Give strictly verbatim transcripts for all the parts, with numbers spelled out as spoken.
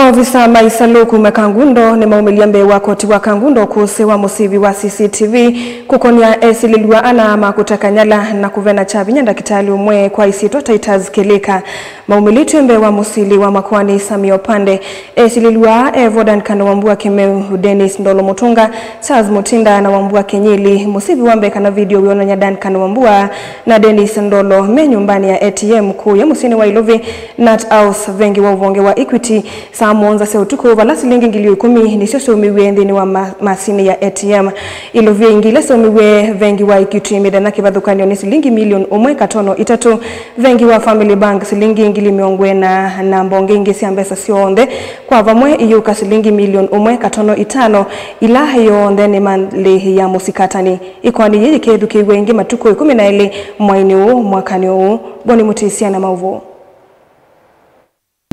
Maovisa ma ĩsalũ kuma Kangundo nĩmaumĩlya mbee wa koti wa Kangundo ũkũsĩ wa mũsivi wa C C T V kũkonya esilĩlw'a ana ma kũteka nyala na kũvena kya vinya ndakĩtalĩ ũmwe kwa ĩsyĩtwa Titus Kĩlĩka. Maumĩlĩtw'e mbee wa mũsili wa makoani Sammy Opande, esilĩlw'a aa e vo Duncan Wambua Kĩmeu, Dennis Ndolo Mũtũnga, Charles Mũtinda na Wambua Kĩnyili. Mũsivi wa mbee kana video wĩonany'a Duncan Wambua na Dennis Ndolo me nyũmbanĩ ya A T M kũũya mũsyĩnĩ wa Ilovi, Nut House, vengi wa ũvonge wa Equity, saa mũonza sya ũtukũ, vala silingi ngili ĩkũmi nĩsyo syaumiw'e nthĩnĩ wa ma-, masinĩ ya A T M. Ilovia ingĩ ila syaumiw'e vengi wa Equity mĩthenya kĩvathũkany'o nĩ silingi milioni ũmwe katono itatũ, vengi wa Family Bank silingi ngili mĩongo ĩna, na mbonge ingĩ sya mbesa syonthe kwa vamwe iyũka silingi milioni ũmwe katono itano, ila yonthe nĩ malĩ ya mũsikatani. Ĩkoani yĩĩ yĩkethukĩĩw'a ĩngĩ matukũ ĩkũmi na elĩ mwainĩ ũũ mwakanĩ ũũ. Boni Mũtĩsya na maũvoo.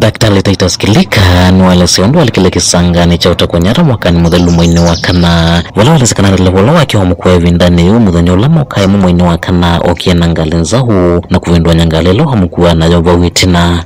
Ndakĩtalĩ Titus Kĩlĩka nĩwaelesya ũndũ walikile kĩsanganĩ kya ũtekwa nyara mwakanĩ mũthelu mwainĩ wa kana, vala waelesya kana ndeleva ũla wake wamũkua ĩvindanĩ yĩu mũthenya ũla mokae mo mwainĩ wa kana okie na ngalĩ nzaũ na kũvĩndũany'a ngalĩ ĩla wamũkua nayo vau ĩtina.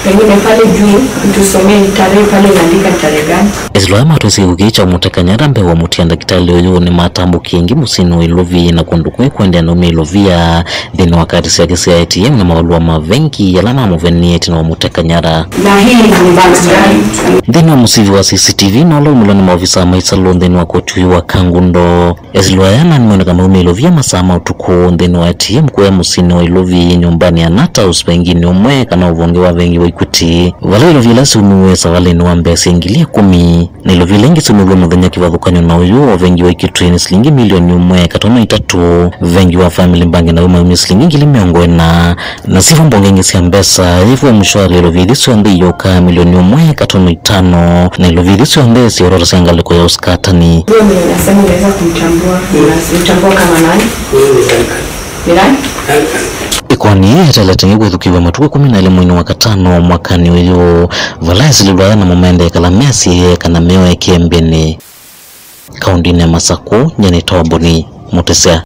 Pengine pale juu utusomee tarehe pale, unaandika tarehe gani? Ĩsĩlo aya matwĩsĩ kĩu kĩĩ kya ũmũteka nyara mbee wa mũtia ndakĩtalĩ ũyũ nĩmatambũkie ĩngĩ mũsyĩnĩ wa Ilovi na kũndũ kũĩ kũendea na umya Ilovia nthĩnĩ wa kaati syake sya A T M na mavalũa ma vengi ala mamũvenie ĩtina wa mũteka nyara. Na hii ni bank gani? Nthĩnĩ wa mũsivi wa C C T V na ũla umĩlwe nĩ maovisa ma ĩsalũ nthĩnĩ wa koti ũyũ wa Kangundo, ĩsĩlo aya nĩmoneka maumya Ilovia masaa ma ũtukũ nthĩnĩ wa A T M kũya mũsyĩnĩ wa Ilovi nyũmbanĩ ya Nut House venginĩ ũmwe kana ũvonge wa vengi wa Equity, vala Ilovia ila syaumiw'e savalĩnĩ wa mbee syĩ ngili ĩkũmi. Na Ilovia ila ingĩ syaumiw'e mũthenya kĩvathũkany'o na ũyũ o vengi wa Equity nĩ silingi milioni ũmwe katono itatũ, vengi wa Family Bank naw'o maumie silingi ngili mĩongo ĩna, na sivyo mbonge ingĩ sya mbesa, yĩvo M-Shwari Ilovia ithi syonthe iyũka milioni ũmwe katono itano, na Ilovia ithi syonthe syoorota sya ngalĩko ya ũsikatani. Huyo mwenye unasema unaweza kumtambua, unamtambua kama nani? Ni nani? Ĩkoani yĩĩ yeteelete ĩngĩ kwĩthukĩĩw'a matukũ ĩkũmi na elĩ mwainĩ wa katano mwakanĩ ũyũ, vala esilĩlwa aya namo mendee kala measĩe kana meoekie mbĩnĩ. Kaũndĩnĩ ya Masakũ, nyie nĩtawa Boni Mũtĩsya.